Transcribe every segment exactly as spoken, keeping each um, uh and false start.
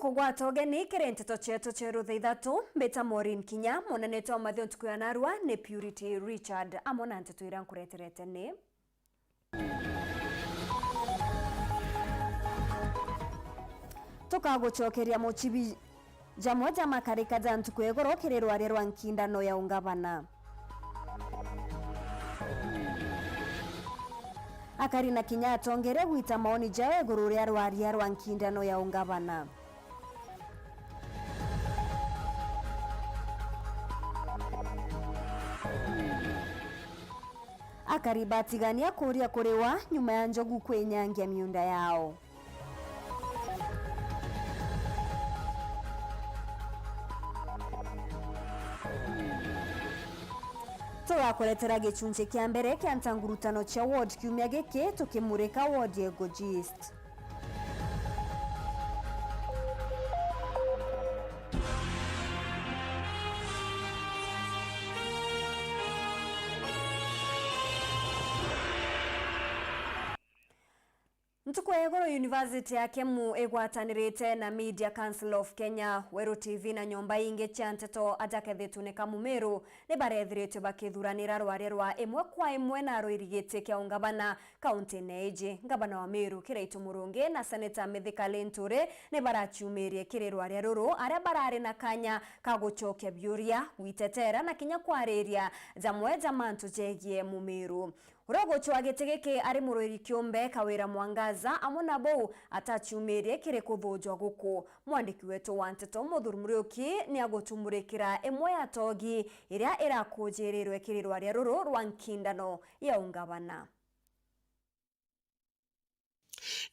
Kugwata ugeni kiri nteto cietu cia rutha ithatu, mbita Maureen Kinya, munenete wa mathio ntuku ya narua ni Purity Richard, amwe na nteto iria nkureterete ni: Tukagucokeria mucibi jamwe ja makarika ja ntuku ya iguru kiri rwaria rwa nkindano ya ungavana. Akari na kinya atongere gwita maoni jao iguru ria rwaria rwa nkindano ya ungavana. Akari batigania kuria kuriwa nyuma ya njogu kwinyangia miunda yao. Tugakuretera gicunci kia mbere kia ntangurutano cia ward kiumia giki, tukimurika ward ya Igoji East. Ntuku ya iguru, University ya Kemu igwatanirite na Media Council of Kenya, Weru T V na nyomba ingi cia nteto aja Kethitune ka Mumiru ni barethiritwe bakithuranira rwaria rwa imwe kwa imwe na rwiri giti kia ungavana kaunti-ini iji. Ngavana wa Meru Kiraitu Murungi na Seneta Mithika Linturi ni baraciumirie kiri rwaria ruru, aria barari na kanya ka gucokia biuria, gwitetera na kinya kwariria jamwe ja mantu jegie Mumiru. Uria ugucwa giti giki ari murwiri kiumbe Kawira Mwangaza, amwe na bau ataciumirie kiri kuthujwa guku. Mwandiki wetu wa nteto Muthuri Muriuki ni agutumurikira imwe ya togi iria irakujirirwe kiri rwaria ruru rwa nkindano ya ungavana.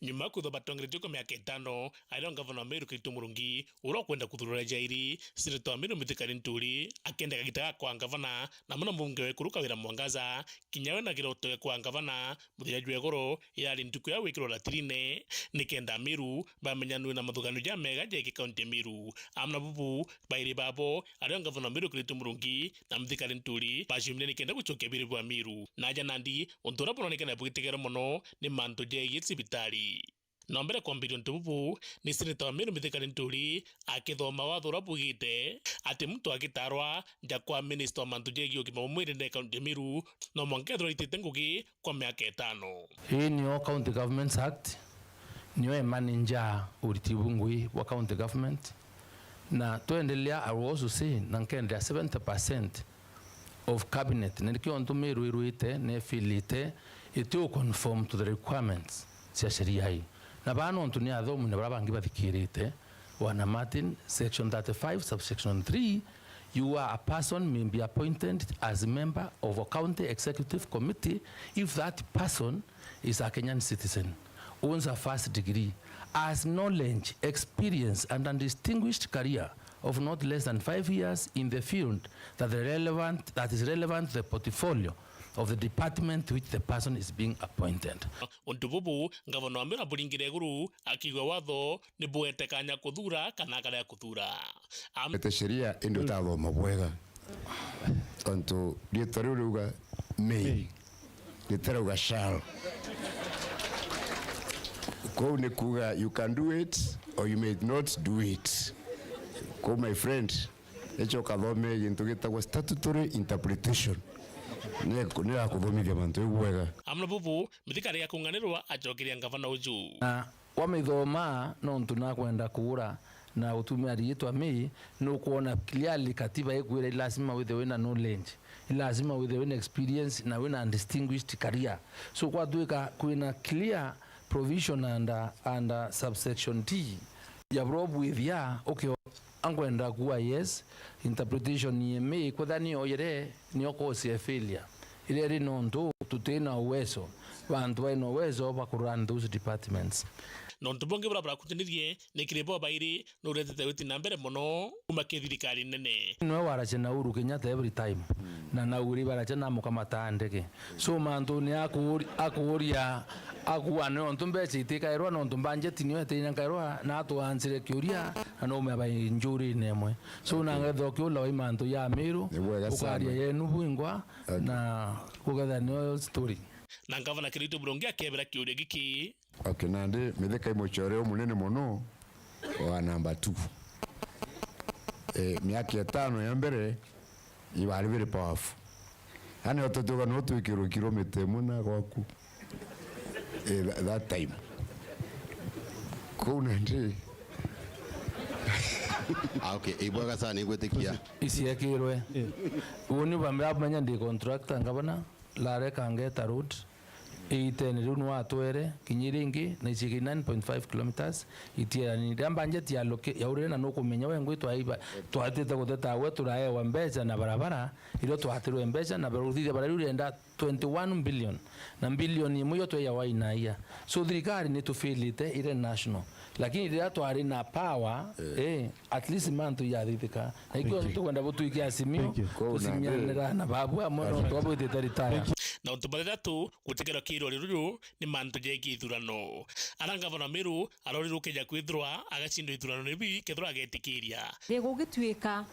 Nyuma ya kwithwa batongeretue kwa miaka itano, aria ngavana wa Meru Kiraitu Murungi, uria ukwenda kuthurwa ria jairi, seneta wa Meru Mithika Linturi, akenda kagita ga kwa ngavana, na muna mbunge wa Ekuru Kawira Mwangaza, kinya we na kiroto gia kwa ngavana, muthenya jwa igoro, irari ntuku ya gwikirwa ratirine, nikenda Ameru bamenyanue na mathuganio jamega jegie kaunti ya Meru. Amwe na bubu, bairi babo, ario ngavana wa Meru Kiraitu Murungi na Mithika Linturi, baciumire nikenda gucokia biuria bwa Ameru. Na aja nandi, untu uria buronekana bugitegerwa mono ni mantu jegie cibitari. Na mbere kwambiria untu bubu, ni seneta wa Meru Mithika Linturi akithoma watho uria bugite ati muntu agitarwa nja kwa minista wa mantu jegie ugima bwa mwiri ndene kaunti ya Meru, no mwanka ethirwa aitite ngugi kwa miaka itano. Ii nio County Governments Act, nio imanage uriti bungui bwa county government, na twendelea, I will also say, na nkendelea seventy percent of cabinet, na nikio ntu Meru irwite na ifilite iti u conform to the requirements cia sheria ii. Na baa nontu ni athomi na baria bangi bathikirite, Bwana Martin, section thirty-five, subsection three, you are a person may be appointed as member of a county executive committee if that person is a Kenyan citizen, owns a first degree, has knowledge, experience, and a distinguished career of not less than five years in the field that the relevant, that is relevant to the portfolio of the department to which the person is being appointed. Untu bubu, ngavana wa Meru aburingire iguru, akiigua watho ni buete kanya kuthura kana akarega kuthura. Am- Ete sheria indi utathoma bwega. Tontu riitwa riu riuga may. May. Ritirauga shall. Kou ni kuuga you can do it or you may not do it. Kou, my friend, echa ukathome gintu gitagwa statutory interpretation. Ni, ni ya kuthomithia mantu jau bwega. Amwe na bubu, Mithika arega kunganirwa acokeria ngavana uju. Na wamithoma, nontu nakwenda kuura na gutumia riitwa may, nukwona clearly katiba ikwira i lazima withirwe wina knowledge, i lazima withirwe wina experience na wina distinguished career. So kwatuika kwina clear provision under, under subsection D ya buria bwithia, okay, ankwenda kuuga yes, interpretation ya may kwethira ni oyere, nio cause ya failure iria iri nontu tutina uwezo, bantu baina uwezo ba ku run those departments. Na untu bungi buria burakucanirie ni kiri bo bairi nuretete witi na mbere mono kuma ki thirikari nene. Niwe waracia na Uhuru Kenyatta every time. Na na Uhuru baracia na mukamata ndege. So mantu ni akuri-, akuria, akuua nontu mbeca itikairwa, nontu budget niyo itinyankairwa, na atuansire kiuria, na no umea bai njurine imwe. So na ngetha ukiula wa mantu ya Meru, ni bwega ukaria sana yenu bwingwa, okay, na kugetha niyo story. Na ngavana Kiraitu Murungi akebera kiuria giki. Okay, nandi Mithika i mucore umunene mono, wa number two. Eh, miaka itano ya mbere, ibari biri powerful. Yani, utatuga no twikirwe kilomita imwe na gwaku. Eh, tha-, that time. Kuu nandi. Ah, okay. Ibwega sana, igwitikia. Iciekirwe. Uni bamenya ndi contractor ngabana, lare kangeta road. Itene riu ni watwere kinya iringi na icieke nine point five kilometers itierani. Riria budget ya loke-, yaurire na nukumenya we ngwi twaiba, twatite guteta we turaewa mbeca na barabara, irio twatirwe mbeca na barauthithia bara riu rienda twenty one billion, na billion imwe iyo tweya wainaia. So thirikari ni tufilite ire national. Lakini riria twari na power, eh, at least mantu yathithika. Na ikio tukwenda butwike asimi, tusiminyanira na babu amwe no twabwitite retire. Na untu bathatu, gutikira kirori ruru ni mantu ja githurano. Ara ngavana Meru arorirwe keja kwithirwa agacindwa ithurano ni bi kethirwa agetikiria. Ri gugituika,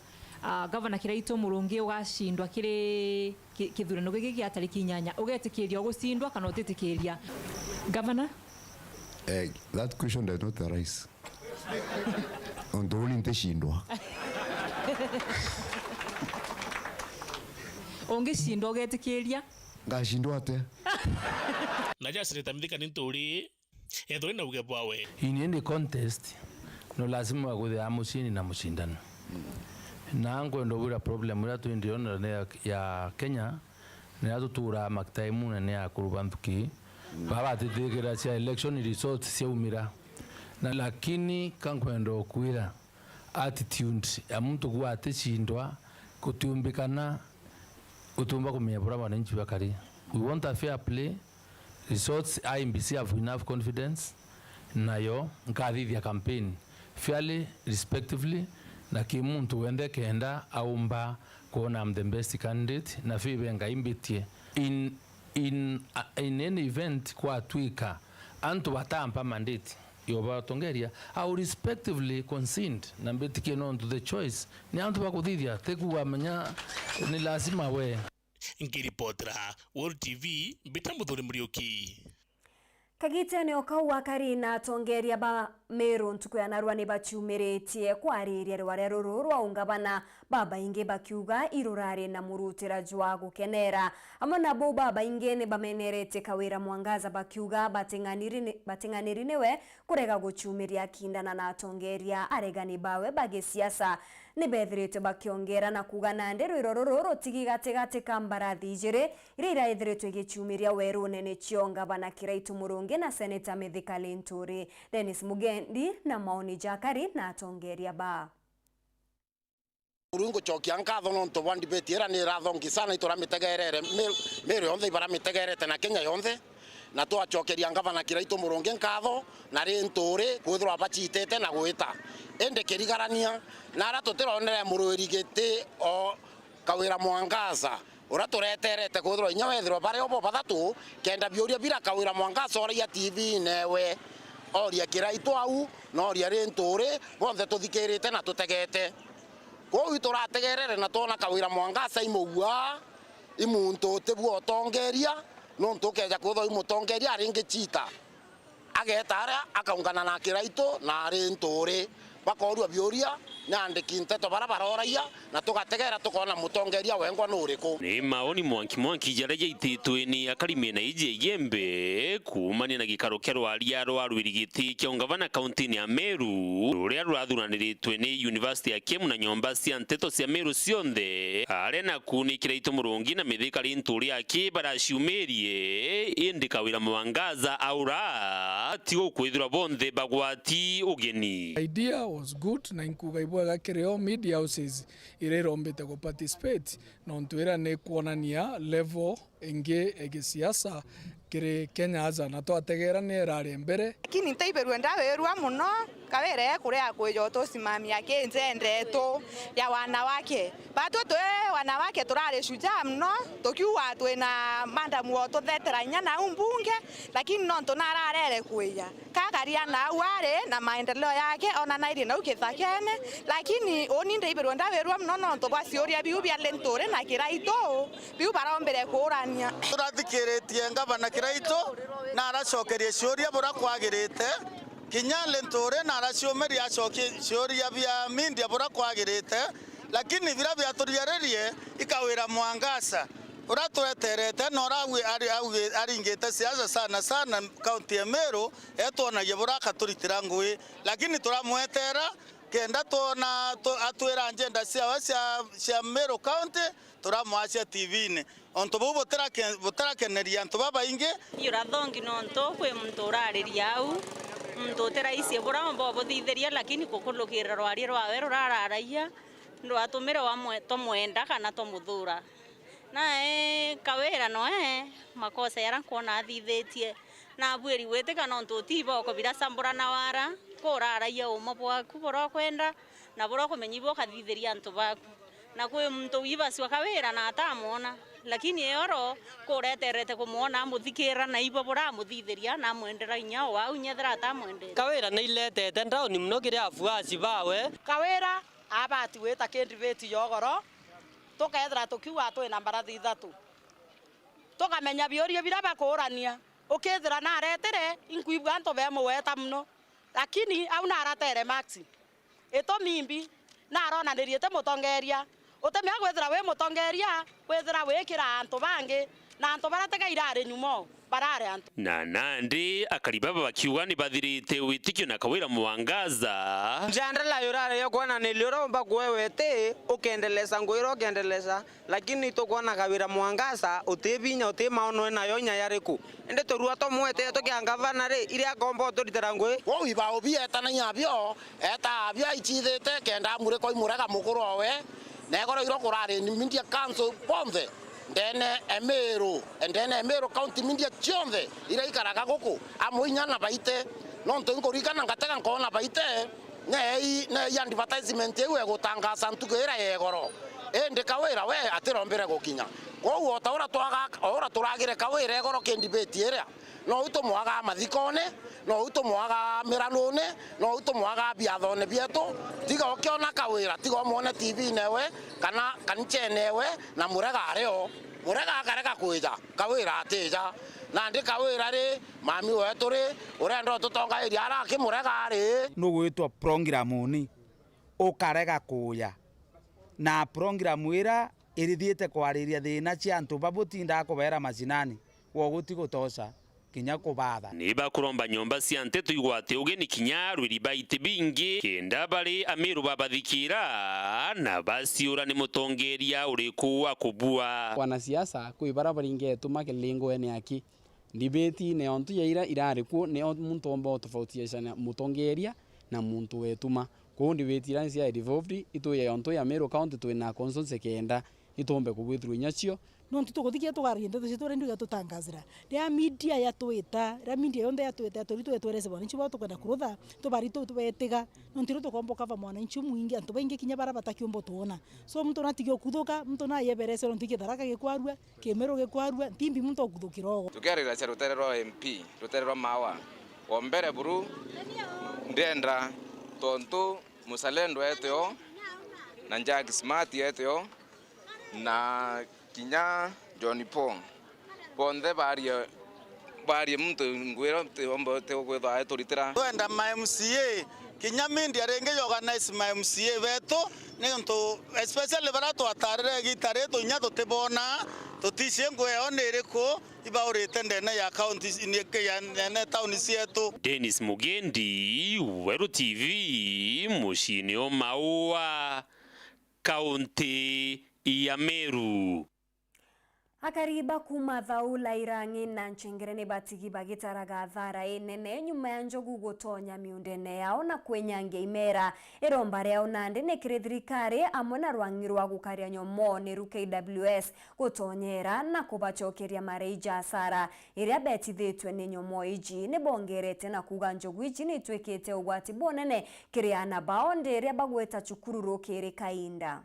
ah, Gavana Kiraitu Murungi ugacindwa kiri ki-, kithurano giki gia tariki inyanya, ugetikiria ugucindwa kana utitikiria? Gavana? Eh, that question does not arise. Ontu uni nticindwa. Ungicindwa ugetikiria? Ngacindwa atia? Na ja Senator Mithika ni nturi, ethwe na uge bwawe. In any contest, no lazima wakwithira mucini na mucindani. Na nkwenda ubwira problem iria twindiona ya, ya Kenya, ni iria tuturaa makitaimune ni akuru ba nthuki, baba batitikiria cia election results ciaumira. Na lakini ka nkwenda ukwira, attitude ya muntu kuuga aticindwa gutiumbikana, gutiumba kumenya buria mwananchi bakari. We want a fair play. Results, I E B C have enough confidence, nayo nkathithia campaign fairly, respectively, na ki muntu wenthe kenda aumba kwona I'm the best candidate, na fibe Ngai mbitie. In, in, uh, in any event, kwatwika antu batampa mandate, yo batongeria, I will respectively concede na mbitikie nontu the choice ni antu bakuthithia, ti kuuga menya ni lazima we. Nkiripotera World T V, mbita Muthuri Muriuki. Kagitene o kau akari na atongeria ba Meru ntuku ya narua ni baciumiritie kwariria rwaria ruru rwa ungavana, babaingi bakiuga irurari na murutira jwa gukenera. Amwe na bau babaingi ni bameneretie Kawira Mwangaza bakiuga bating'aniri ni, bating'aniri niwe kurega gucumiria akindana na atongeria aregani bawe ba gisiasa. Ni bethiritwe bakiongera na kuuga nandi rwiro ruru rutigi gatigati ka mbarathi ijiri iria iraithiritwe igicumiria werune nicio Ngavana Kiraitu Murungi na Seneta Mithika Linturi. Dennis Mugendi na maoni ja akari na atongeria ba. Uru ngucokia nkatho nontu bwa debate ira ni irathongi sana, ituramitegerere, Meru, Meru yonthe ibaramitegerete na Kenya yonthe, na twacokeria Ngavana Kiraitu Murungi nkatho na Linturi kwithirwa bacitite na gwita. Indi kirigarania, na ara tutironere muruiri giti o Kawira Mwangaza, uria tureterete kwithirwa inya wethirwa bari o bo bathatu, kenda biuria bira Kawira Mwangaza oragia T V-ine ewe, oria Kiraitu au, na oria Linturi, bonthe tuthikirite na tutegete. Kwou iturategerere na twona Kawira Mwangaza imugua, i muntu utibua utongeria, nontu ukeja kwithirwa i mutongeria aringi chita. Ageta aria akaungana na Kiraitu na Linturi, bakoorua biuria ni andiki nteto baria baroragia, na tugategera tukoona mutongeria wengwa ni uriku. Ni maoni mwanki mwanki jaria jaititwe ni akari miena iji ya Igembe kuumania na gikaro kia rwaria rwa rwirigiti kia ungavana kaunti-ini ya Meru, ruria rurathuraniritwe ni University ya Kiemu na nyomba cia nteto cia Meru cionthe, aria naku ni Kiraitu Murungi na Mithika Linturi aki baraciumirie, indi Kawira Mwangaza aura atigwo kwithirwa bonthe bagwati ugeni. Idea was good, na inkuuga ibwega kiri o media houses iria irombite gu participate, nontu iria ni kwonania level ingi ya gisiasa kiri Kenya aja, na twategera ni irari mbere. Lakini ntaibirwe ndawirua mono, Kawira ekuria kwija utusimamia ki nja ndeto ya wanawake. Batwe twi wanawake turari shujaa mono, tukiuga twina madam wa ututhetera inya nau mbunge, lakini nontu nararere kwija. Kakaria nau ari na maendeleo yake, onanairie nau kithakene, lakini uni ndaibirwe ndawirua mono nontu bwa ciuria biu bia Linturi na Kiraitu, biu barombire kuurania. Turathikiritie ngavana Kiraitu na aracokerie ciuria buria kwagirite, Kinya Linturi naraciumiria acokie ciuria bia media buria kwagirite, lakini biria biaturiaririe i Kawira Mwangaza, uria tweterete na uria awi-, ari-, awi-, aringite siasa sana sana kaunti ya Meru, etwonagia buria akaturitira ngui, lakini turamwetera kenda twona tu-, atwira njenda ciawe cia, cia Meru County, turamwacia T V-ini. Untu buu butirake-, butirakeneria antu babaingi. Ijurathongi nontu kwi muntu urariria au, muntu utiraisi buria umba ubuthithiria, lakini gukurukirira rwaria rwawe rurararagia, ndwatumire wamwe-, twamwenda kana twamuthuura. Nae Kawira noe makosa jaria nkwona athithitie, nabuiri gwitika nontu uti iboko biria sambura na wara, kuraragia uuma bwaku buria ukwenda, na buria ukumenya ibu ukathithiria antu baku. Na kwi muntu wibacua Kawira na atamwona, lakini eoro kureterete kumwona amuthikira na ibo buria amuthithiria na amwendera inya o au inya ethira atamwendete. Kawira ni iletete ndauni mono kiri afuasi bawe. Kawira abati gwita kindibeti ya ugoro, tukethira tukiuga twina mbarathi ithatu, tukamenya biuria biria bakuurania. Ukethira naretire, inkwigua antu bemugweta mono, lakini au naratere Max. Itumi imbi, naronanirie ti mutongeria. Utimenya kwithira wi mutongeria, withira wikira antu bangi, na antu baria tiga irari nyuma o, barari antu. Na nandi akari baba bakiuga ni bathirite witikio na Kawira Mwangaza. Njandela yurare yo kwonaniria uria umba kwewe ti ukendeleza ngwira ukendeleza, lakini tukwona Kawira Mwangaza uti binya, uti maono enayo inya yariku. Indi turua tumwete tukia ngavana ri, iria akomba uturitira ngui. Kwou ibao bietanagia bio, eta abio aichithite kenda amurikwa imurega mukuru owe. Na igoro iro kurari media council bonthe ndene Emiru, ndene Emiru county media cionthe iria ikaraga guku, amwe inya na baite. Nontu nkuririkana ngatega nkoona baite, nei, nei advertisement iu egutangaza ntuku iria ya igoro. Indi Kawira we atirombire gukinya. Kwou o ta uria twaga-, o uria turagire Kawira igoro kindibeti iria, nou tumwaga mathikone, nou tumwaga miranune, nou tumwaga biathone bietu. Tiga ukiona Kawira, tiga umwone T V-ine ewe, kana kanichene ewe, na murega ari o. Murega akarega kwija, Kawira atija. Nandi Kawira ri, mami wetu ri, urenda ututongairia ara akimurega ari. Nugwitwa programuni, ukarega kuja. Na programu ira irithiite kwariria thiina cia antu babutindaa kubeera macinani, gwo guti gutoca kinya kubaatha. Ni bakuromba nyomba cia nteto igwate ugeni kinya arwiri ba iti bingi, kenda bari Amiru babathikira na baciura ni mutongeria uriku wa kubua. Wanasiasa kwi bara baringetuma kilingoene aki. Ndibeti ni ontu ya ira irari kuo, ni o muntu omba utofautisha mutongeria na muntu wetuma. Kwou ndibeti ira nci ya devolved, itwi ya ontu ya Meru County twina constituency kenda, itombe kubwithirwa inya cio. Nontu tukuthikia tukaria nteto cietu uria ndiuga tutangazira. Riria media yatwita, riria media yonthe yatwita, yatwiri tuge twerese mwananchi bao tukwenda kurutha, tubari tu-, tubetiga. Nontu riu tukomba ukava mwananchi umwingi, antu baingi kinya bara batakiumba tuona. So muntu natigi ukuthuka, muntu nayeberese nontu ikitharaka gikwarua, Kimiru gikwarua, ntimbi muntu okuthukira ogo. Tukiarira cia rutere rwa M P, rutere rwa Mawa, o mbere buru, ndenda tontu Muzalendo ete o, na Jack Smart ete o, na kinya John Paul, bonthe barie, barie muntu ngwira ti omba ti kwithwa eturitira. Twenda ma M C A, kinya media ringi ya organize ma M C A betu, niuntu especially baria twatarire igita riri, inya tutibona, tuticie ngui yao ni iriku, ibaurite ndene ya county, ni ya ndene town cietu. Dennis Mugendi, Weru T V, muciini o Maua, kaunti ya Meru. Akari ba kuuma Thaula, Irang'i na Nchengere ni batigi bagitaraga athara inene nyuma ya njogu gutonya miundene yao na kwinyangia imera. Iromba riao nandi ni kiri thirikari amwe na rwang'i rwa gukaria nyomoo niru K W S gutonyera na kubacokeria marei ja asara iria betithitwe ni nyomoo iji. Ni bongerete na kuuga njogu iji ni itwikite ugwati bunene kiri aana bao ndiria bagweta cukuru rukiri kainda.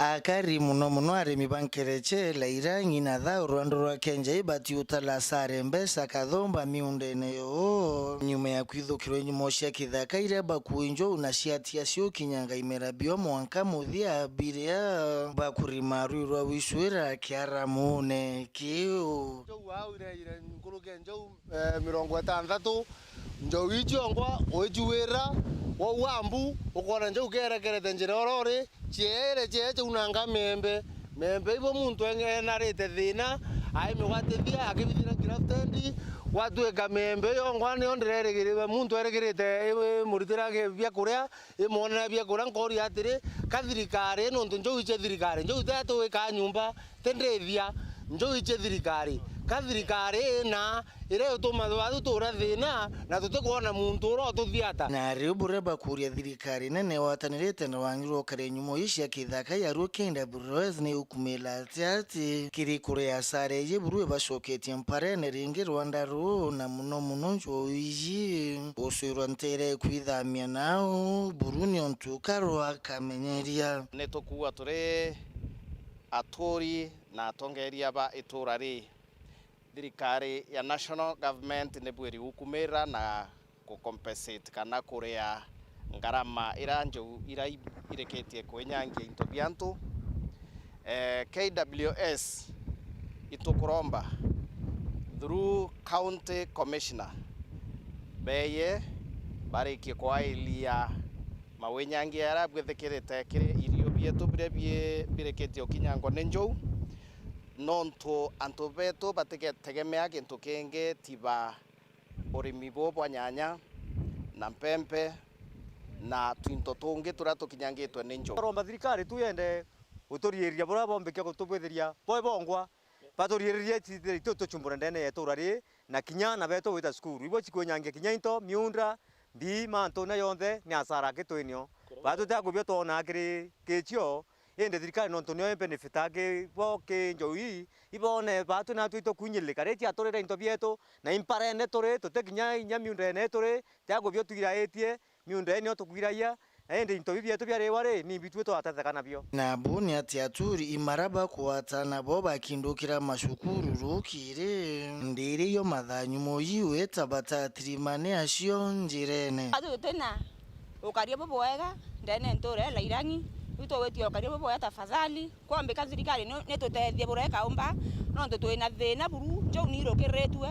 Akari, muno muno arimi ba Nkereche, Lairang'i na Thao rwando rwa Kenjai batiutala sare mbeca kathomba miundene yoo. Nyuma ya kwithukirwa inyumo cia kithaka iria bakui njou na ciatia ciukinyanga imera bio mwanka muthia, biria bakurima rwi rwa wicwira kiaramune kiu. Njou au iraire nkuruki ya njou, eh, mirongo itantatu. Njou ii ciongwa uiciwira, waua mbu, ukoona njou kerekerete njira uria uri, cieere cieere ciaunanga miembe. Miembe ibo muntu eng-, enarite thiina, aimigwatithia, akibithira grafted, gwatuika miembe yongwa niyo ndirerigirire, muntu erigirite i-, imuritira gi-, biakuria, imwonera biakuria, nkooria atiri, ka thirikari, nontu njou icia thirikari, njou itetu ikaa nyumba, ti ndithia, njou icia thirikari, ka thirikari ina iria ituma bathutura thiina, na tutikwona muntu uria ututhiata. Na riu buria bakuria thirikari nene watanirite na wang'irwa ukari nyumo ii cia kithaka ya Ruo K W S ni ukumila atia ati kiri kuria asara iji buru ibacoketie mparene ringi rwanda ruu, na muno muno njou iji gucwirwa ntere kwithamia nau buru niontu karwa kamenyeria. Ni tukuua turi aturi na atongeria ba itura rii. Thirikari ya national government ni bwiri gukumira na ku compensate kana kuria ngarama iria njou iria i-, irikitie kwinyangia into bia antu. Eh, K W S itukuromba through county commissioner beye barikie kwailia mawinyangia jaria bwithikirite kiri irio bietu biria bi-, birikitie ukinyangwa ni njou, nontu antu betu batigetegemea gintu kingi tiba urimi buu bwa nyanya na mpempe na twinto tungi turia tukinyangitwe ni njou. Turomba thirikari tu yende guturiiriria buria bombikia gutubwithiria bwe bongwa, baturiiririe itu tuchumbure ndene ya itura rii, na kinya ana betu gwita cukuru. Ibo cikwinyangia kinya into, miunda, mbii, mantu na yonthe ni asara akitwinio. Batu tia kubio twona kiri kicio, indi thirikari nontu nio ibenefita ki bo ki njou ii, ibone batu natwi itukunyilika ri ciaturire into bietu, na imparene turi, tuti kinya inya miundene turi, tia kubio twiraitie, miundene nio tukwiragia, na indi into biu bietu bia riwa ri, ni bitwi twatetheka nabio. Na bu ni ati aturi imara bakwatana bo bakindukira macukuru rukiri, ndiri yo mathanyu moyi wita batatirimane acio njirene. Batu tutina ukaria bubwega ndene ntura ya Lairang'i, riu tugwitia ukaria bubwega tafadhali, kwombika thirikari ni, ni tutethie buria ikaumba, nontu twina thina buru, njou ni irukiritue,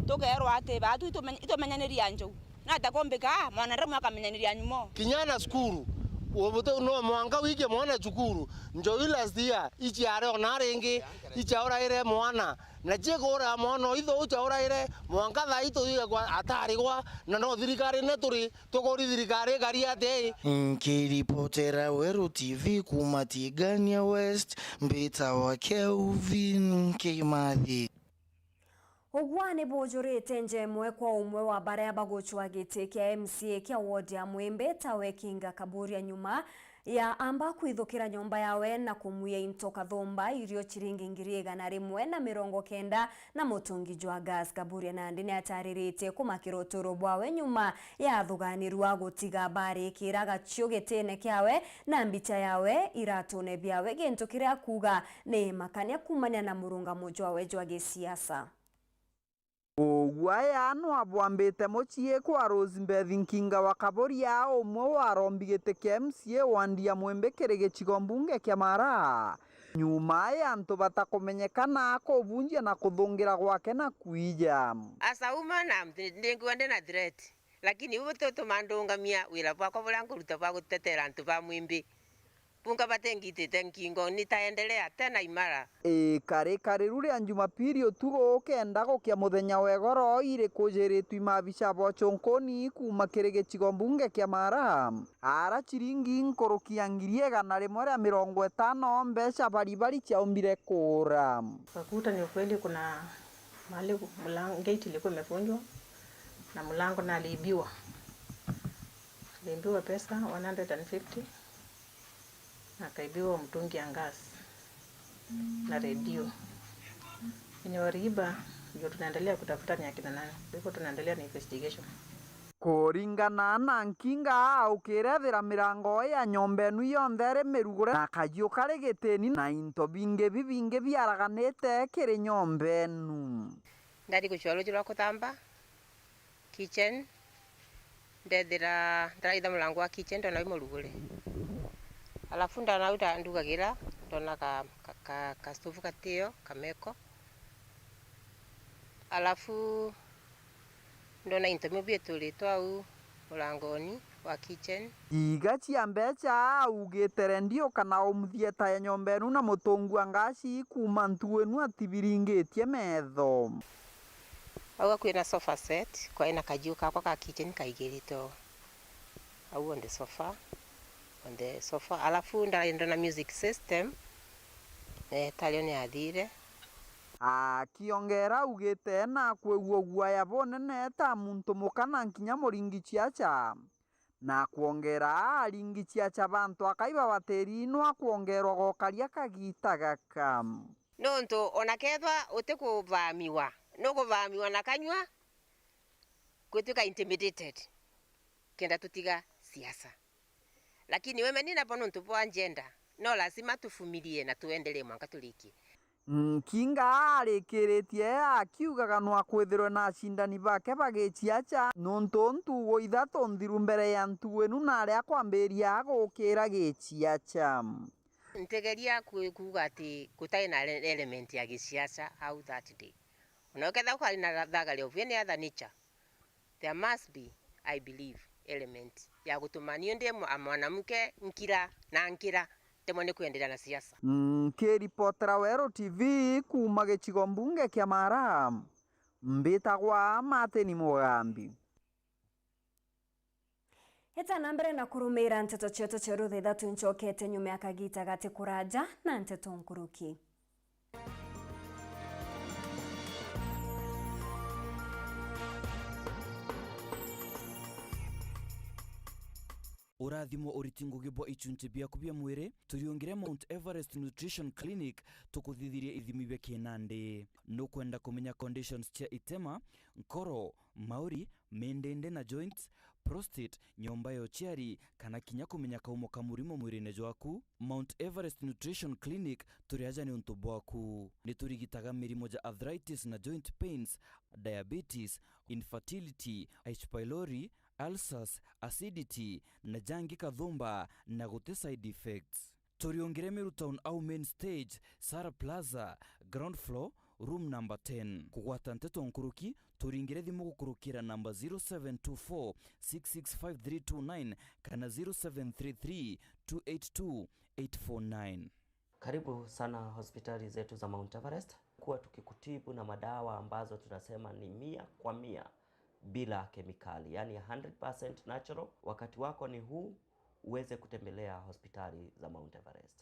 tukerwa ati batu itumen-, itumenyaniria njou. Nata kumbika mwana ndamwe akamenyaniria nyumo. Kinya na cukuru, ubutu no mwanka wike mwana cukuru, njou last year, iciare ona ringi, icauraire mwana, na ciekura mwana itho ucauraire, mwanka thaa ii tuthire kwa atarigwa, na no thirikari ne turi, tukuri thirikari ikari atia ii? Nkiripotera Weru T V kuma Tigania West, mbitawa Kelvin Kimathi. Ugwani bujurite nja imwe kwa umwe wa baria bagucwa giti kia M C A kia ward ya Mwimbi, tawe Kinga Kaburia, nyuma ya amba kwithukira nyomba yawe na kumwia into kathumba irio ciringi ngiri igana rimwe na mirongo kenda na mutungi jwa gas. Kaburia nandi niatariritie kumakira uturo bwawe nyuma ya athuganirwa gutiga barikira gaciu gitine kiawe na mbicha yawe iratune biawe, gintu kiria akuuga ni makania kumania na murungamo jwawe jwa gisiasa. Ugwaya no abwambite mucii kwa Rose Beth Nkinga wa Kaburia, umwe wa arombi giti kia M C A wandi ya Mwimbi kiri gicigo mbunge kia Mara, nyuma ya antu batakumenyekana kubunjia na kuthungira gwake na kwija. Asauma na ndi-, ndingua ndi na threat. Lakini ibu tutuma ndungamia wira bwakwa buria nkuruta bwa gutetera antu ba Mwimbi. Bunga batingitite nkingo, nitaendelea tena imara. Ii, kari kariru ria Jumapili utuku ukenda gukia muthenya wa igoro iri kujiritwe maabisa ba ucunkuni kuuma kiri gicigo mbunge kia Mara, ara ciringi nkuruki ya ngiri igana rimwe ria mirongo itano mbeca baribari ciaumbire kuura. Kakuta, ni ukweli kuna mahali mlango, gate ilikuwa imevunjwa na mlango na aliibiwa. Aliibiwa pesa one hundred and fifty, na akaibiwa mtungi ya gas na redio. Wenye waliiba ndio tunaendelea kutafuta ni akina nani. Kwa hivyo tunaendelea na investigation. Kuringana na Nkinga, ukirethira mirango ya nyomba enu yonthe iri mirugure na kajiu kari gitini na into bingi bibingi biaraganite kiri nyomba enu. Ndari gucua ruuji rwa kuthamba kitchen, ndethira ndaraitha murango wa kitchen, ndona wi murugure. Alafu ndona au nda-, ndugagira, ndona ka, ka, ka, ka stove gatio, kameko. Alafu ndona into bimwe biituritwe au murangoni wa kitchen. Iga cia mbeca augite rendio kana umuthieta ya nyomba enu na mutungu wa ngaci kuuma ntu enu atibiringitie metho. Auga kwina sofa set, kwina kajiu kakwa ka kitchen kaigiritwe au on the sofa, on the sofa. Alafu ndari ndona music system, eh, tario ni athire. Akiongera augite na kwigua guaya bunene ta muntu muka na nkinya muringi ciaca. Na kwongera aringi ciaca bantu akai babatiri no akwongerwa gokaria kagita gaka. Nontu ona kethwa utikuvamiwa, nukuvamiwa na kanyua, gwituika intimidated, kenda tutiga siasa. Lakini women nabo nontu bwa gender, no lazima tuvumilie na tuendelee mwanka turikie. Nkinga arikiritie akiugaga no akwithirwe na acindani bake bagiciaca, nontu ntugo ithatu nthiru mbere ya ntu inu na aria akwambiria agukira giciaca. Ntigeria ku-, kuuga ati gutari na ele-, element ya giciaca au that day. Ona ukethira kwari na tha-, thagaria of any other nature, there must be, I believe, element ya gutuma niu ndi mwa-, mwanamke nkira na nkira, ntemwa ni kwenderea na siasa. Nkiripotera Weru T V kuuma gicigo mbunge kia Mara, mbitagwa Martin Mugambi. Eta na mbere na kurumiira nteto cietu cia rutha ithatu, ncokete nyuma ya kagita gati kuraja na nteto nkuruki. Urathimo uriti ngugi bwa ichunchi biaku bia mwiri, turiungire Mount Everest Nutrition Clinic, tukuthithirie ithimi bia kinandi. Nukwenda kumenya conditions cia itema, nkoro, mauri, mindindi na joints, prostate, nyomba ya uciari, kana kinya kumenya kaumo ka murimo mwirine jwaku? Mount Everest Nutrition Clinic turi aja niuntu bwaku. Ni turigitaga mirimo ja arthritis na joint pains, diabetes, infertility, H. pylori, ulcers, acidity, na jangi kathumba, na guti side effects. Turiungire Meru Town au main stage, Sara Plaza, ground floor, room number ten. Kugwata nteto nkuruki, turingire thimu gukurukira namba zero seven two four, six six five three two nine kana zero seven three three, two eight two, eight four nine. Karibu sana hospitali zetu za Mount Everest. Kuwa tukikutibu na madawa ambazo tunasema ni mia kwa mia bila kemikali, yani hundred percent natural. Wakati wako ni huu uweze kutembelea hospitali za Mount Everest.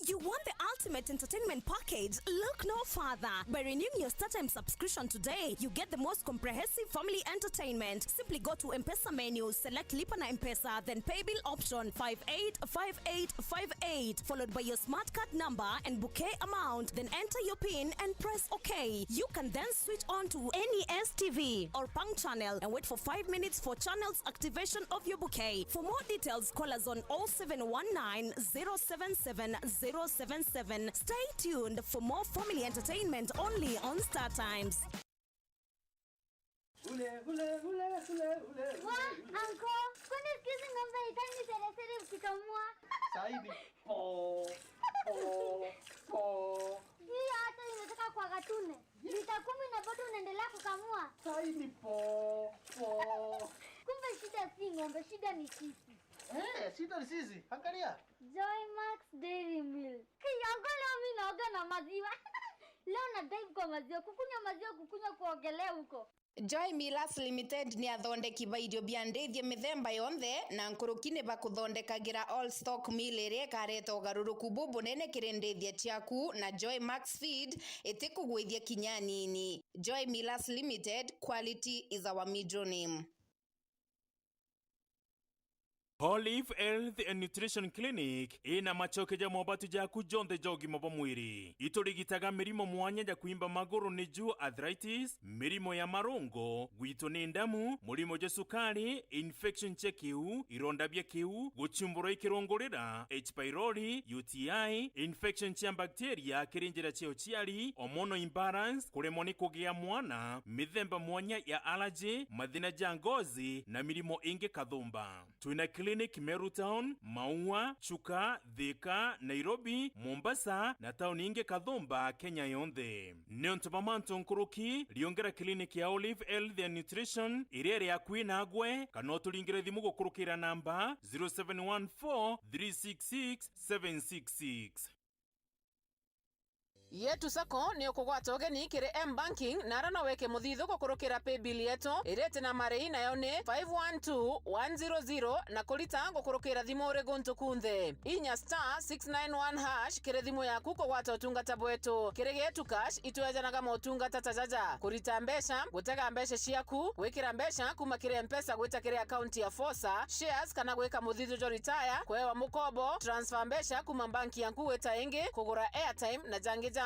You want the ultimate entertainment package? Look no further. By renewing your StarTimes subscription today, you get the most comprehensive family entertainment. Simply go to M-Pesa menu, select Lipa na M-Pesa, then pay bill option five eight five eight five eight, followed by your smart card number and bouquet amount, then enter your pin and press OK. You can then switch on to any S T V or Pang channel and wait for five minutes for channels activation of your bouquet. For more details, call us on oh seven one nine, zero seven seven, zero seven seven. Stay tuned for more family entertainment only on StarTimes. Ule, ule, ule, ule, ule, ule. Wa, anko, kwani siku hizi ng'ombe haitaki seresere ukikamua? Saidi, po, po, po. Hii hata inataka kwa gatune. Lita kumi na bado unaendelea kukamua? Saidi, po, po. Kumbe shida si ng'ombe, shida ni sisi. Eh, shida ni sisi. Angalia. Joy Max Dairy Milk. Kiango leo mimi naoga na maziwa. Leo na dive kwa maziwa, kukunywa maziwa, kukunywa kuogelea huko. Joy Millers Limited ni athondeki ba irio bia ndithia mithemba yonthe, na nkuruki ni bakuthondekagira all stock meal iria ikareta ugaruruku bubunene kiri ndithia ciaku, na Joy Max Feed itikugwithia kinya anini. Joy Millers Limited, quality is our middle name. Olive Health and Nutrition Clinic ina macoke ja mobatu jaku jonthe ja ugima bwa mwiri. Iturigitaga mirimo mwanya ja kwimba maguru, niju arthritis, mirimo ya marungo, gwitu ni ndamu, murimo jwa sukari, infection cia kiu, ironda bia kiu, guchumburwa i kirungurira, H pylori, U T I, infection cia bacteria kiri njira cia uciari, hormonal imbalance, kuremwa ni kugia mwana, mithemba mwanya ya allergy, mathina ja ngozi na mirimo ingi kathumba. Twina clinic Meru Town, Maua, Chuka, Thika, Nairobi, Mombasa na tauni ingi kathumba Kenya yonthe. Niuntu bwa mantu nkuruki, riongera clinic ya Olive Health and Nutrition iria iri akui nagwe, kana uturingire thimu gukurukira namba zero seven one four three six six seven six six. Yetu Sacco ni ukugwata ugeni kiri M-Banking, na ara no wike muthithu gukurukira paybill yetu iria iti na marei, nayo ni five one two one zero zero, na kurita gukurukira thimu uri guntu kunthe. Inya star six nine one hash kiri thimu yaku kugwata utungata bwetu. Kiri Yetu Cash, itwejanaga motungata ta jaja: kurita mbeca, gutega mbeca ciaku, gwikira mbeca kuma kiri M-Pesa gwita kiri akaunti ya Fosa, shares kana gwika muthithu jwa retire, kwewa mukobo, transfer mbeca kuma banki yaku gwita ingi, kugura airtime na jangi jamaingi.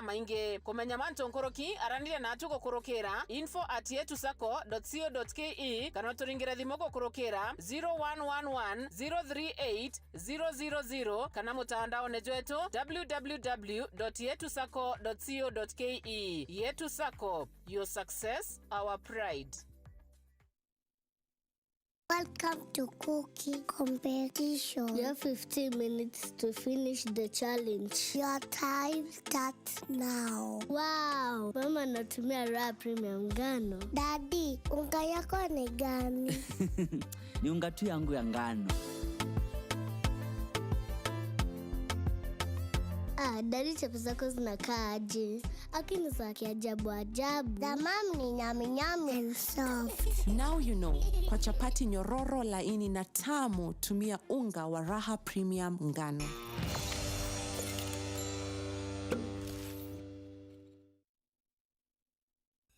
Kumenya mantu nkuruki, araniria natu gukurukira info at yetu sacco dot co dot ke kana uturingire thimu gukurukira zero one one one zero three eight zero zero zero kana mutandaone jwetu w w w dot yetu sacco dot co dot ke. Yetu Sacco, your success, our pride. Welcome to cooking competition. You have fifteen minutes to finish the challenge. Your time starts now. Wow, mama anatumia Raha Premium ngano. Daddy, unga yako ni gani? Ni unga tu yangu ya ngano. Ah, daddy, chapo zako zinakaa aje? Lakini za kiajabu ajabu. Za mom ni nyami nyami and soft. Now you know, kwa chapati nyororo, laini na tamu, tumia unga wa Raha Premium ngano.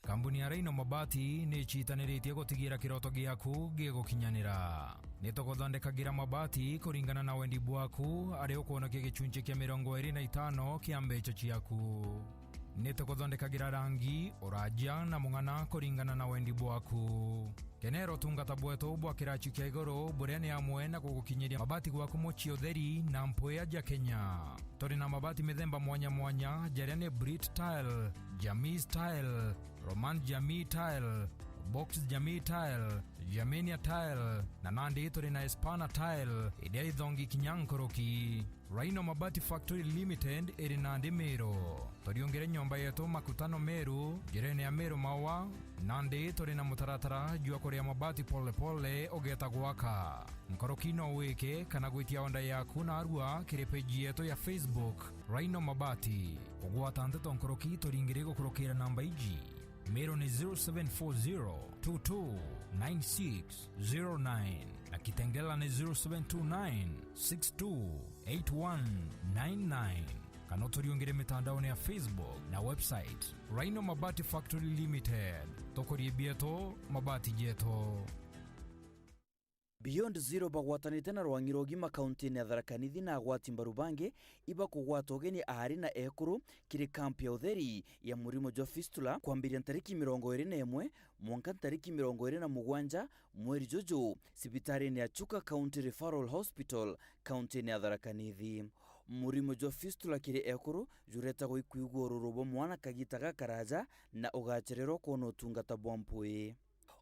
Kambuni ya Rhino Mabati ni icitaniritie gutigira kiroto giaku gigukinyanira. Ni tuguthondekagira mabati kuringana na wendi bwaku, aria ukwonokia gicunci kia mirongo iri na itano kia mbeca ciaku. Ni tuguthondekagira rangi, uraja na mung'ana kuringana na wendi bwaku. Kenera utungata bwetu bwa kirachi kia iguru, buria ni amwe na gugukinyiria mabati gwaku mucii utheri na mpwia ja Kenya. Turi na mabati mithemba mwanya mwanya, jaria ni Brit Tile, Jamii Tile, Roman Jamii Tile, Box Jamii Tile, Germania Tile, na nandi turi na Espana Tile, iria ithongi kinya nkuruki. Rhino Mabati Factory Limited iri nandi Meru. Turiungire nyomba yetu Makutano Meru, njirene ya Meru Maua, nandi turi na mutaratara jwa kuria mabati pole pole ugeta gwaka. Nkuruki no wike kana gwitia onda yaku narua kiri page yetu ya Facebook, Rhino Mabati. Kugwata nteto nkuruki turingire gukurukira namba iji. Meru ni zero seven four zero two two nine six zero nine, na Kitengela ni zero seven two nine six two eight one nine nine. Kana uturiungire mitandaone ya Facebook na website, Rhino Mabati Factory Limited. Tukurie bietu, mabati jetu. Beyond Zero bagwatanite na rwangi rwa ugima kauntine ya Tharaka Nithi na agwati mbaru bangi ibakugwata ugeni aari na ekuru kiri kampu ya utheri ya murimo jwa fistula kwambiria ntariki mirongo iri na imwe mwanka ntariki mirongo iri na mugwanja mweri juju, cibitarine ya Chuka County Referral Hospital, kauntine ya Tharaka Nithi. Murimo jwa fistula kiri ekuru juretagwa ikwigua ururu bwa mwana kagita gakaraja na ugachererwa kwona utungata bwa mpwi.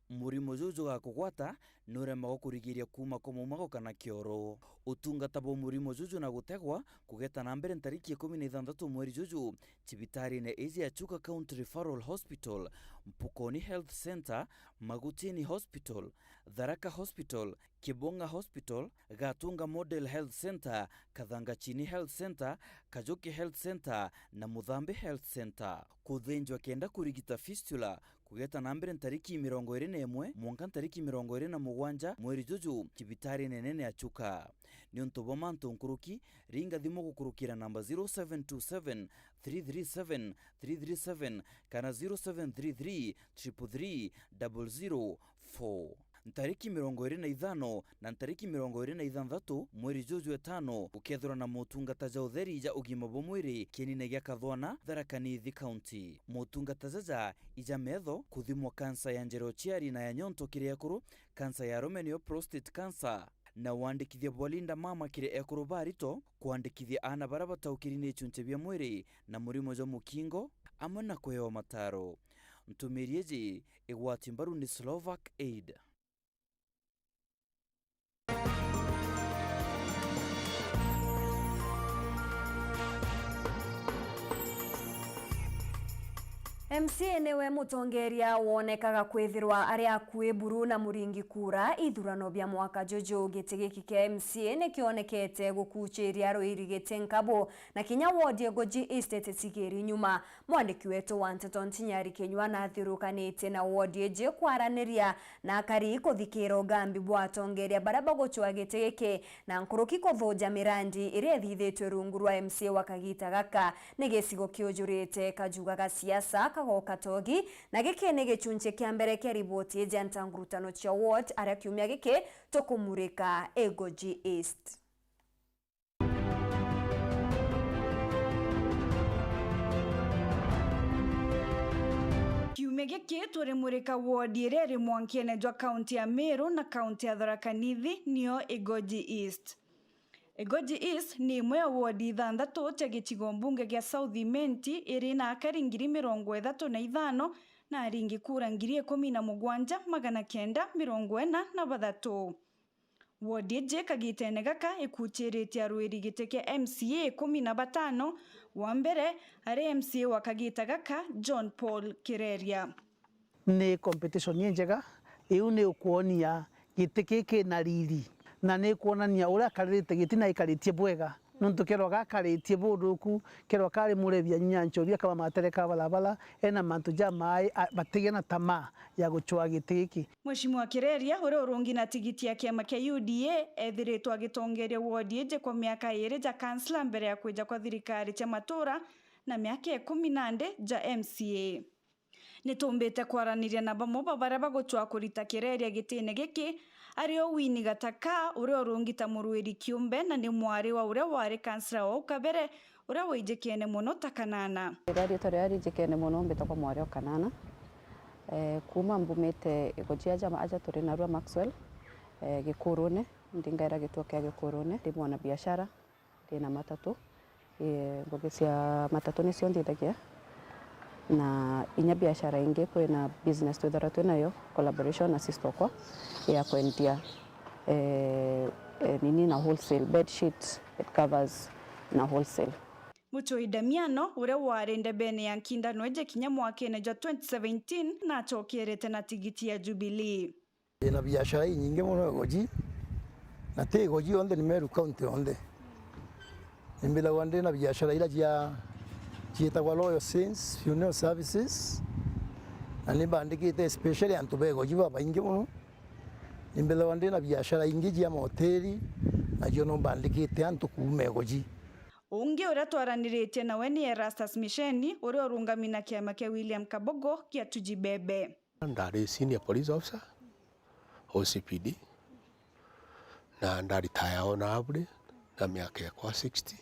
Murimo juju jugakugwata ni uremagwa kurigiria kuuma kwa maumago kana kioro. Utungata bwa murimo juju na gutegwa kugeta na mbere ntariki ikumi na ithanthatu mweri juju, cibitarine iji ya Chuka County Referral Hospital, Mpukoni Health Centre, Magutini Hospital, Tharaka Hospital, Kibonga Hospital, Gatunga Model Health Centre, Kathanga Chini Health Centre, Kajuki Health Centre na Muthambi Health Centre. Kuthinjwa kenda kurigita fistula kugeta na mbere ntariki mirongo iri na imwe mwanka ntariki mirongo iri na mugwanja mweri juju cibitarine nene ya Chuka. Niuntu bwa mantu nkuruki, ringa thimu gukurukira namba zero seven two seven three three seven three three seven kana zero seven three three triple three double zero four. Ntariki mirongo iri na ithano na ntariki mirongo iri na ithanthatu mweri juju etano, gukethirwa na motungata ja utheri ja ugima bwa mwiri kienine gia Kathwana, Tharaka Nithi County. Motungata jaja ija metho, kuthimwa kansa ya njira uciari na ya nyonto kiri ekuru, kansa ya arume niyo prostate cancer, na wandikithia bwa Linda Mama kiri ekuru ba rito, kwandikithia aana baria bataukiri ni ichunche bia mwiri na murimo jwa mukingo, amwe na kuewa mataro. Ntumiri iji igwati mbaru ni Slovak Aid. M C A niwe mutongeria wonekaga kwithirwa ari akui buru na muringi kura ithurano bia mwaka juju. Giti giki kia M C A nikionekete gukuchiria ruiri giti nkabu, na kinya wodi ya Goji East ititigiri nyuma. Mwandiki wetu wa nteto Ntinyari Kinyua nathiurukanitie na wodi iji kwaraniria na akari kuthikira ugambi bwa atongeria baria bagucwa giti giki, na nkuruki kuthuja mirandi iria ithithitwe rungu rwa M C A wa kagita gaka. Ni gicigo kiujurite kajuga ga siasa kagoka togi, na giki ni gichunchi kia mbere kia riboti iji ya ntangurutano cia ward aria kiumia giki tukumurika Igoji East. Kiumia giki turimurika wodi iria iri mwankene jwa kaunti ya Meru na kaunti ya Tharaka Nithi, niyo Igoji East. Igoji East ni imwe ya wodi ithanthatu cia gicigo mbunge gia South Imenti, iri na akari ngiri mirongo ithatu na ithano na aringi kura ngiri ikumi na mugwanja magana kenda mirongo ina na bathatu. Wodi iji kagitene gaka ikuchiritie arwiri giti kia M C A ikumi na batano, wa mbere ari M C A wa kagita gaka, John Paul Kireria. Ni competition injega, iu ni ukwonia giti kiki na riri, na ni kwonania uria akaririte giti na aikaritie bwega. Nontu kerwa gakaritie buthuku, kerwa kari murebi ya nyancho iria kaba matere ka barabara, ena mantu ja mai, a, batigia na tamaa ya gucwa giti giki. Mheshimiwa Kireria, uria urungi na tigiti ya kiama kia U D A, ethiritwe agitongeria wodi iji kwa miaka iri ja kansla mbere ya kwija kwa thirikari cia matura na miaka ikumi na ndi ja M C A. Nitumbite kwaraniria na bamwe ba baria bagucwa kurita Kireria gitine giki, ari o Winnie Gataka, uria urungi ta murwiri kiumbe na ni mwari wa uria wari kansla wa au kabere, uria waijikene mono ta Kanana. Riria riitwa riria rijikene mono mbitagwa Mwari o Kanana. Eh, kuuma mbumite Igoji aja, aja turi narua Maxwell, eh, Gikurune, ndingaira gituo kia Gikurune, ndi mwana biashara. Ndi na matatu. Ii, ngugi cia matatu nicio nthithagia, na inya biashara ingi, kwina business twithagirwa twi nayo, collaboration na sister okwa, ya kwendia, eh, eh, nini na wholesale, bed sheet, bed covers na wholesale. Muchoi Damiano, uria wari ndebene ya nkindano iji kinya mwakene jwa twenty seventeen, nachokerete na tigiti ya Jubilee. Ndina biashara inyingi mono Igoji, na ti Igoji yonthe, ni Meru County yonthe. Nimbithagwa ndina biashara ira cia, ciitagwa Royal Saints Funeral Services, na nimbandikite especially antu ba Igoji babaingi mono. Nimbithagwa ndina biashara ingi cia mahoteli, nacio no mbandikite antu kuuma Igoji. Ungi uria twaraniritie nawe ni Erastus Misheni, uria urungami na kiama kia William Kabogo kia Tuji Bebe. Ndari senior police officer, O C P D, na ndaritaya honorably na miaka yakwa sixty.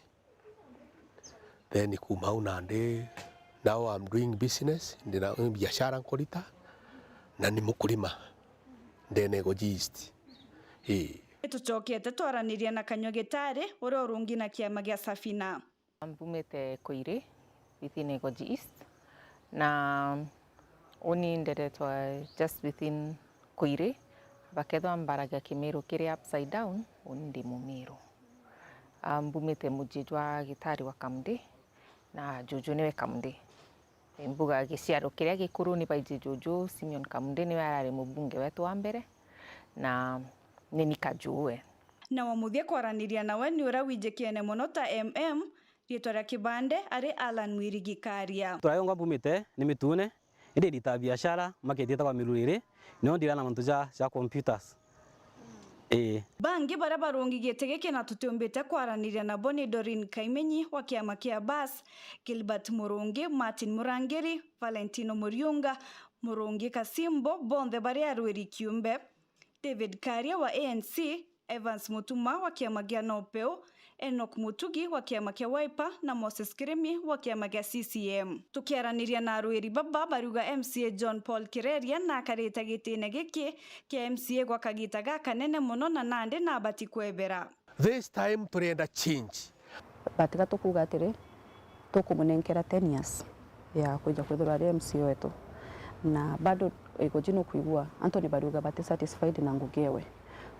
Then kuuma au nandi, now I'm doing business, ndina biashara nkurita, na ni mukulima ndene Igoji East. Ii. Nituchokete twaraniria na Kanyua Gitari, uria urungi na kiama gia Safina. Mbumite Koiri, within Igoji East, na uni nderetwa just within Koiri, bakethwa mbaragia Kimiru kiri upside down, uni ndi Mumiru. Ah, mbumite muji jwa Gitari wa Kamdi, na juju niwe Kamdi. Mbuga giciaro kiria gikuru ni baiji juju, Simeon Kamdi niwe arari mubunge wetu wa mbere, na ni ni Kajuwe. Na wa muthia kwaraniria nawe ni uria wijikene mono ta M M, riitwa ria kibande ari Allan Mwirigi Karia. Turayongwa mbumite ni Mitune, indi ndita biashara market yetagwa Miruriri, nio ndira na mantu ja, ja computers. Ii. Bangi baria barungi giti giki na tutiumbite kwaraniria nabo ni Doreen Kaimenyi wa kiama kia Bas, Gilbert Murungi, Martin Murangiri, Valentino Muriunga, Murungi Kasimbo, bonthe bari arwiri kiumbe. David Karia wa A N C, Evans Mutuma wa kiama gia Nopeu, Enoch Mutugi wa kiama kia Wiper na Moses Kirimi wa kiama gia C C M. Tukiaraniria na arwiri baba, bariuga M C A John Paul Kireria nakarite gitine giki kia M C A gwa kagita gakanene mono na nandi nabati kwebera. This time turienda change. But ga tukuuga atiri, tukumunenkera ten years ya kwija kwithirwa ari M C A wetu. Na bado igoji nukwigua antu ni bariuga bati satisfied na ngugi ewe.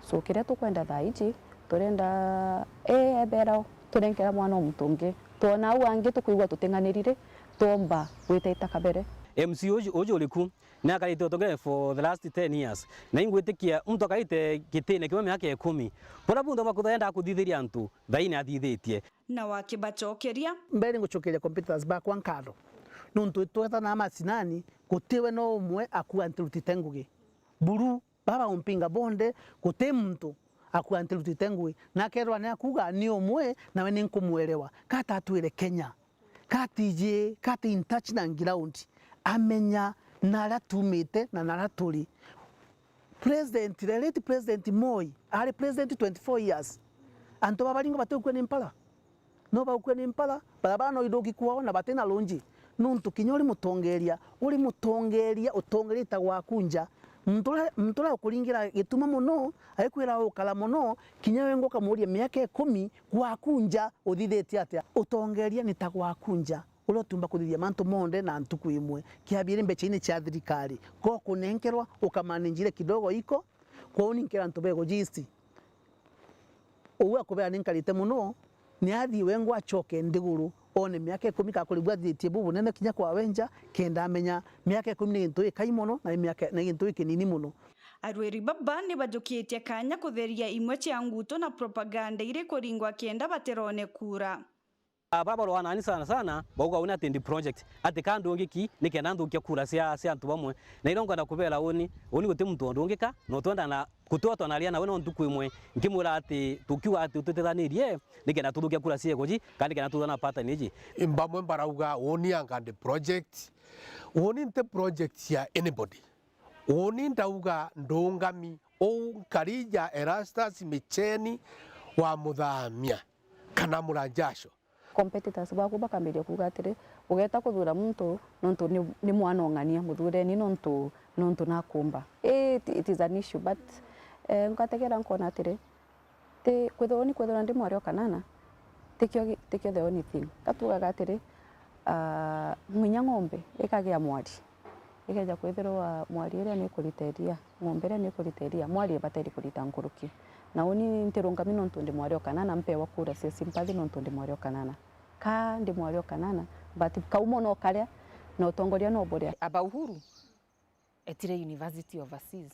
So kiria tukwenda thaa iji, turenda, ee, ebera tunenkera mwana o muntu ungi. Twona au angi tukwigua tuting'aniri ri, twomba gwitaita kabere. M C A uju, uju uriku? Ni akarite utongeria for the last ten years. Na ingwitikia muntu akarite gitine kimwe miaka ikumi. Buria bunthe bwa kwithirwa endaga kuthithiria antu, thaini athithitie. Na wakibacokeria. Mbere ngucokeria competitors bakwa nkatho. Nontu twetha na macinani, gutiwe no umwe akua ntirutite ngugi. Buru, baba umpinga bonde, guti muntu akua ntirutite ngugi. Na akeethirwa ni akuuga ni umwe, nawe ni nkumwelewa. Katatwire Kenya. Katiji, kati in touch na ground, amenya naria tumite na naria turi. President, the late President Moi, ari president twenty-four years. Antu babaringo batikukua ni mpara. No bagukua ni mpara, barabara no ithuki kwao na batina lunji. Nuntu kinya uri mutongeria, uri mutongeria, utongeria itagwa kunja. Muntu uria, muntu uria ukuringira gituma mono, aikwira ukara mono, kinya we ngoka muria miaka ikumi, gwaku nja uthithitie atia? Utongeria ni ta gwaku nja, uria utiumba kuthithia mantu monthe na ntuku imwe. Kiabiiri mbecha-ini cia thirikari, gokunenkerwa ukamanage kidogo iko, kwou ni nkira antu bego gist. Uu akubera ni nkarite mono, ni athii wengwa acoke nthiguru, one miaka ikumi kakurigua athithitie bubunene kinya kwawe nja, kenda amenya miaka ikumi ni gintu gikai mono na ni miaka, ni gintu gikinini mono. Arwiri baba ni bajukitie kanya kutheria imwe cia nguto na propaganda iri kuringwa kenda batirone kura. Aba barwanani sana sana, bauga uni ati ndi project, ati ka ndungi ki, ni kenda nthukia kura cia, cia antu bamwe. Na iria nkwenda kubera uni, uni guti muntu undungika, na utwenda na, guti utwanaria nawe no ntuku imwe, nkimwira ati tukiuga ati ututethanirie, ni kenda tuthukia kura cia iguji, kana ni kenda tuthana pattern iji. Bamwe barauga uni anga ndi project, uni nti project cia anybody. Uni ndauga ndungami uu nkarija Erastus Micheni wa Muthamia kana Muranjasho. Competitors baku bakambiria kuuga atiri, ugeeta kuthura muntu nontu ni, ni mwana ong'ania, muthuureni nontu, nontu nakumba. Ii, it, it is an issue, but, eh, nkategera nkona atiri, Ti kwithirwa uni kwithirwa ndi mwari o kanana, tikio gi-, tikio the only thing. Ka tuugaga atiri, ah, nginya ng'ombe ikagia mwari. Ikeja kwithirwa mwari iria ni ikurita iria, ng'ombe iria ni ikurita iria, mwari ibatairi kurita nkuruki. Na uni ntirungami nontu ndi mwari o kanana, mpewa kura cia sympathy nontu ndi mwari o kanana. Ka ndi mwari o kanana, but kauma no karia, na utongoria no buria. Aba Uhuru, etire university overseas.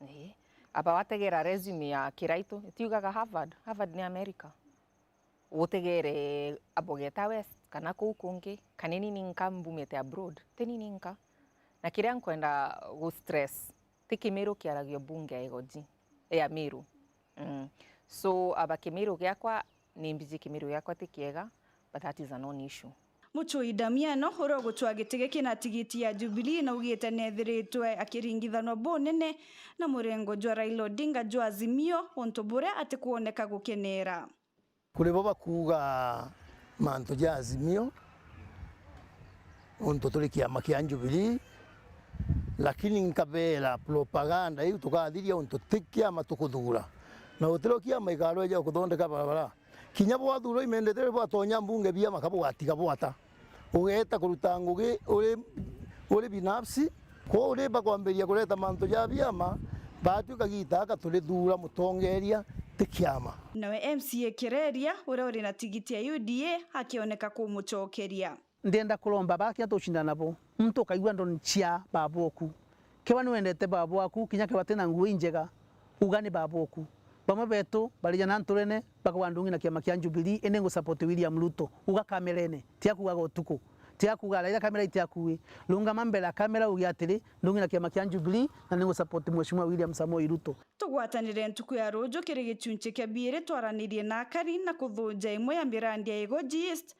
Ii. Aba wategera resume ya Kiraitu, itiugaga Harvard. Harvard ni America. Utegere abo Geta West, kana kuu kungi, kana ni ninka mbumite abroad. Ti ni ninka. Na kiria nkwenda gu stress, ti Kimiru kiaragio bunge ya Igoji, ya Miru. Mm. So, aba Kimiru giakwa, ni mbiji Kimiru giakwa ti kiega, but that is a non-issue. Mucui Damiano, uria ugutwaa giti giki na tigiti ya Jubilee, naugite neethiritwe akiringithanwa bunene na murengo jwa Raila Odinga jwa Azimio, untu buria atikwoneka gukenera. Kuri bo bakuuga mantu ja Azimio, untu turi kiama kia Jubilee, lakini nkabeera propaganda iu tukathiria untu ti kiama tukuthuura. Na gutirio kiama ikarweja gukuthondeka barabara. Kinya bwathuurwa imendete bwatonya mbunge biama ka bugatiga bwata. Ugeeta kuruta ngugi uri, uri binafsi, kwou uri bakwambiria kureta mantu ja biama, baatwika giita aka turithuura mutongeria ti kiama. Nawe M C A Kireria, uria uri na tigiti ya U D A, akioneka kumucokeria. Ndienda kuromba baria kinya tucindana nabo, muntu ukaigua ndoni cia baba oku. Kewa niwendete baba waku, kinya kewa tina nguo injega, uga ni baba oku. Bamwe betu barijana nturene, bakauga ndungi na kiama kia Jubilee, indi ngu support William Ruto. Uga kamerene, tia kuugaga utuku. Tia kuuga Raila kamera itiakuwi. Rungama mbere ya kamera uge atiri, ndungi na kiama kia Jubilee, na ni ngu support Mheshimiwa William Samoei Ruto. Tugwatanire ntuku ya ruuju kiri gicunci kia biiri twaranirie na akari na kuthunja imwe ya mirandi ya Igoji East,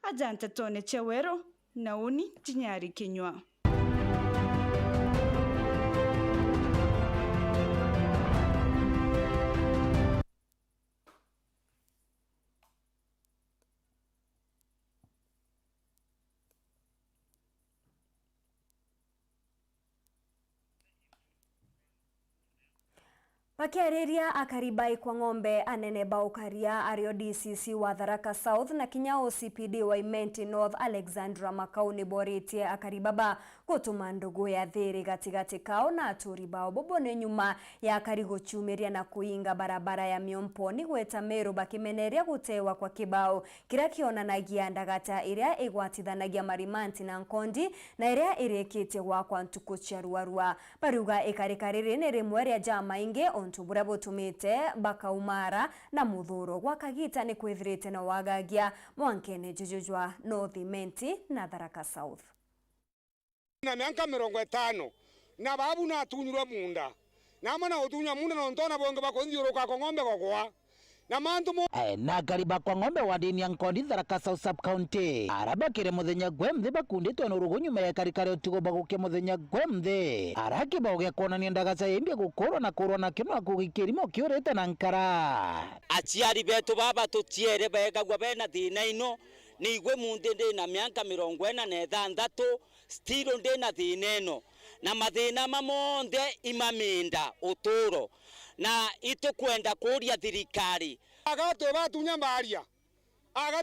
aja ntetone cia weru, na uni Ntinyari Kinyua. Bakiariria akari ba Ikwa Ng'ombe, anene ba ukaria ario D C C wa Tharaka South na kinya O C P D wa Imenti North Alexandra Makau niboritie akari baba gutuma ndugu ya thiri gatigati kao na aturi bao. Bobo ni nyuma ya akari guciumiria na kuinga barabara ya Miomponi gweta Meru bakimeneria gutewa kwa kibao kiria kionanagia ndagata iria igwatithanagia Marimanti na Nkondi na iria irikitie gwakwa ntuku cia ruarua. Bariuga ikarika riri ni rimwe ria jamaingi untu buria butumite bakaumara na muthuro gwa kagita ni kwithirite na wagagia mwankene juju jwa North Imenti na Tharaka South. Na mianka mirongo itano, na babu natunyirwe munda, na amwe na gutunya munda nontu ona bongi bakunthiuruka kwa ng'ombe gogwa, na mantu mo. Ae, na akari ba Kwa Ng'ombe wa ndini ya Nkondi, Tharaka South Sub County, ara bakire muthenya gwe mthi bakunditwe na urugu nyuma ya ikarika ria utugo bagukia muthenya gwe mthi, ara kibao gia kwonania ndagaca ya imbi gukurwa na kurwa nakio na kugi kirimo kiurite na nkara. Aciari betu baba tuciere begagua bena thina ino, ni igwe munthi ndi na mianka mirongo ina na ithanthatu, still ndi na thina ino, na mathina ma monthe imaminda uturo, na itukwenda kuria thirikari. Agatwe batunya mbaria, agatwe